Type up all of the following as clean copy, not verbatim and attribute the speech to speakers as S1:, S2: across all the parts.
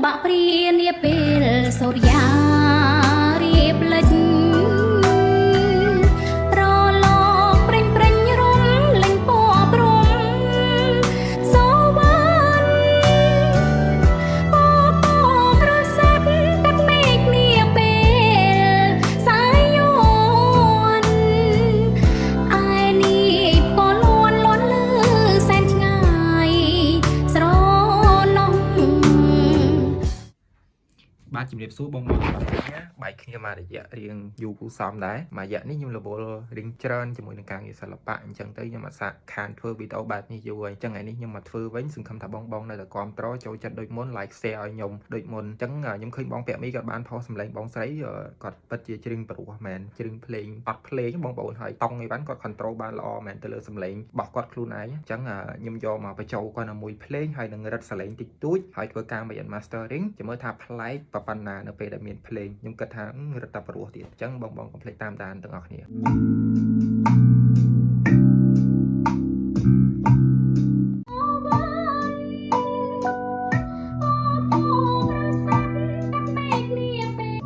S1: បាក់ព្រានាពេលសូរិយារៀបលិចរលកប្រេញប្រេញរំលេងពណ៌ព្រំសវណ្ណពពកក្រសែបទឹកមេឃនាពេលសាយយនឯនេះក៏លួនលន់លឺសែនឆ្ងាយស្រណោះ
S2: បាទជំរាបសួរបងប្អូនទាំងអស់គ្នាបែកគ្នាមករយៈរៀងយូរគូសមដែរមួយរយៈនេះខ្ញុំរវល់រៀងច្រើនជាមួយនឹងការងារសិល្បៈអញ្ចឹងទៅខ្ញុំអត់សាកខានធ្វើវីដេអូបែបនេះយូរហើយអញ្ចឹងថ្ងៃនេះខ្ញុំមកធ្វើវិញសង្ឃឹមថាបងបងនៅតែគាំទ្រចូលចិត្តដូចមុន like share ឲ្យខ្ញុំដូចមុនអញ្ចឹងខ្ញុំឃើញបងពាក់មីគាត់បានផុសសម្លេងបងស្រីគាត់ពិតជាច្រៀងព្រោះមែនច្រៀងភ្លេងអត់ភ្លេងបងប្អូនហើយតង់អីបានគាត់ control បានល្អមែនទៅលើសម្លេងរបស់គាត់ខ្លួនឯងអញ្ចឹងខ្ញុំយកមកបញ្ចូលគាត់នៅមួយភ្លេងហើយនឹងរឹតសម្លេងតិចតួចហើយធ្វើការ mix and mastering ចាំមើលថាប្លែកប៉ុណ្ណានៅពេលដែលមានភ្លេងខ្ញុំគិតថារឹតតែព្រោះទៀតអញ្ចឹងបងបងកុំភ្លេចតាមដានទាំងអស់គ្នា
S1: ប្រសាទទឹកមេឃនាពេល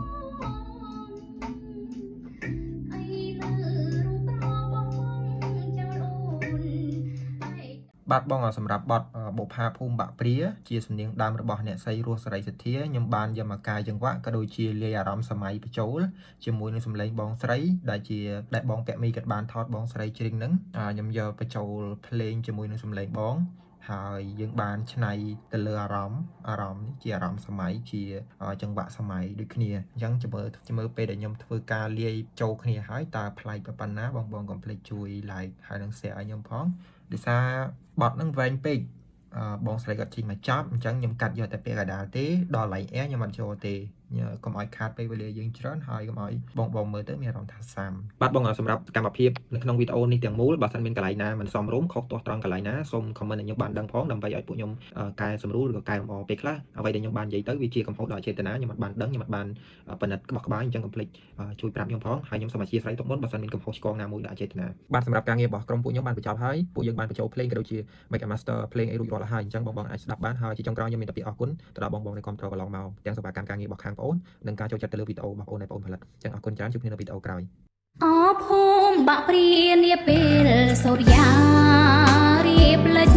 S1: អីលើរូបរបស់បងចោលអូនឯ
S2: បាទបងសម្រាប់បទបុប្ផាភូមិបាក់ព្រាជាសំនៀងដើមរបស់អ្នកស្រីរស់សេរីសុធាខ្ញុំបានយកមកកាយចង្វាក់ក៏ដូចជាលាយអារម្មណ៍សម័យបញ្ចូលជាមួយនឹងសម្លេងបងស្រីដែលជាដែលបងពាក់មីគាត់បានថតបងស្រីច្រៀងហ្នឹងខ្ញុំយកបញ្ចូលភ្លេងជាមួយនឹងសម្លេងបងហើយយើងបានឆ្នៃទៅលើអារម្មណ៍អារម្មណ៍នេះជាអារម្មណ៍សម័យជាចង្វាក់សម័យដូចគ្នាអញ្ចឹងចាំមើលចាំមើលពេលដែលខ្ញុំធ្វើការលាយចូលគ្នាហើយតើប្លែកប៉ុណ្ណាបងបងកុំភ្លេចជួយ like ហើយនិង share ឲ្យខ្ញុំផងដោយសារបទហ្នឹងវែងពេកអឺបងស្រីគាត់ជិះមកចាប់អញ្ចឹងខ្ញុំកាត់យកតែពាក្យកណ្ដាលទេដល់ line air ខ្ញុំអត់ចូលទេកុំឲ្យខាតពេលវេលាយើងច្រើនហើយកុំឲ្យបងបងមើលទៅមានអារម្មណ៍ថាសាំបាទបងសម្រាប់សកម្មភាពនៅក្នុងវីដេអូនេះទាំងមូលបើសិនមានកន្លែងណាមិនសមរម្យខុសទាស់ត្រង់កន្លែងណាសូម comment ឲ្យខ្ញុំបានដឹងផងដើម្បីឲ្យពួកខ្ញុំកែសម្រួលឬក៏កែលម្អពេលខ្លះអ្វីដែលខ្ញុំបាននិយាយទៅវាជាកំហុសដោយចេតនាខ្ញុំអត់បានដឹងខ្ញុំអត់បានពិនិត្យក្បោះក្បាយអញ្ចឹងកុំភ្លេចជួយប្រាប់ខ្ញុំផងហើយខ្ញុំសូមអធ្យាស្រ័យទុកមុនបើសិនមានកំហុសឆ្គងណាមួយដោយចេតនាបាទសម្រាប់ការងាររបស់ក្រុមពួកខ្ញុំបានបញ្ចប់ហើយពួកយើងបានបញ្ចូលភ្លេងក៏ដូចជា Make a Master ភ្លេងអីរួចរាល់ហើយអញ្ចឹងបងបងអាចស្ដាប់បានហើយជាចុងក្រោយខ្ញុំមានតែពាក្យអរគុណទៅដល់បងបងដែលគាំទ្រកន្លងមកទាំងសេវាកម្មការងាររបស់ខាងបងអូននិងការចូលចិត្តទៅលើវីដេអូរបស់បងអូនដែលបងអូនផលិតអញ្ចឹងអរគុណច្រើនជួបគ្នានៅវីដេអូក្រោយ
S1: អភូមិបាក់ព្រានាពេលសូរិយារៀបលិច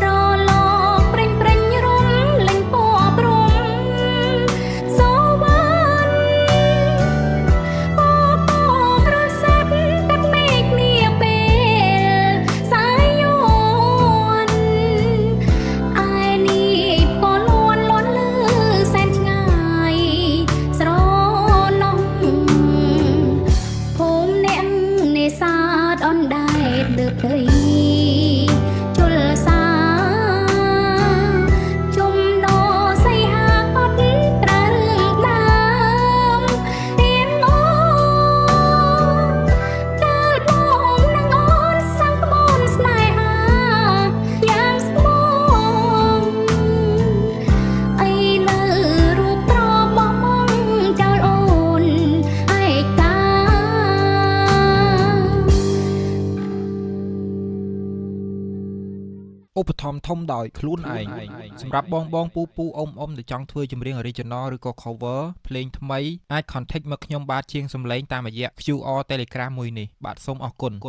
S1: រលកប្រេញប្រេញរំលេងពណ៌ព្រំសវណ្ណពពក្រសែបទឹកមេឃនាពេលសាយយនឯនេះក៏លួនលន់លឺសែនឆ្ងាយស្រណោះ ភូមិអ្នកនេសាទអណ្ដែតលើផ្ទៃជលសាជុំដសីហាកត់ត្រើរឿងដើមទៀងអូកាលបងនឹងអូនសង្ក្បូនស្នេហាយ៉ាងស្មងអីលើរូបត្របងបងចោលអូនឯកា
S2: ឧបត្ថម្ភធំដោយខ្លួនឯងសម្រាប់បងបងពូពូអ៊ំអ៊ំដែលចង់ធ្វើចម្រៀង original ឬក៏ cover ភ្លេងថ្មីអាច contact មកខ្ញុំបាទជាងសំឡេងតាមរយៈ QR Telegram មួយនេះបាទសូមអរគុណ។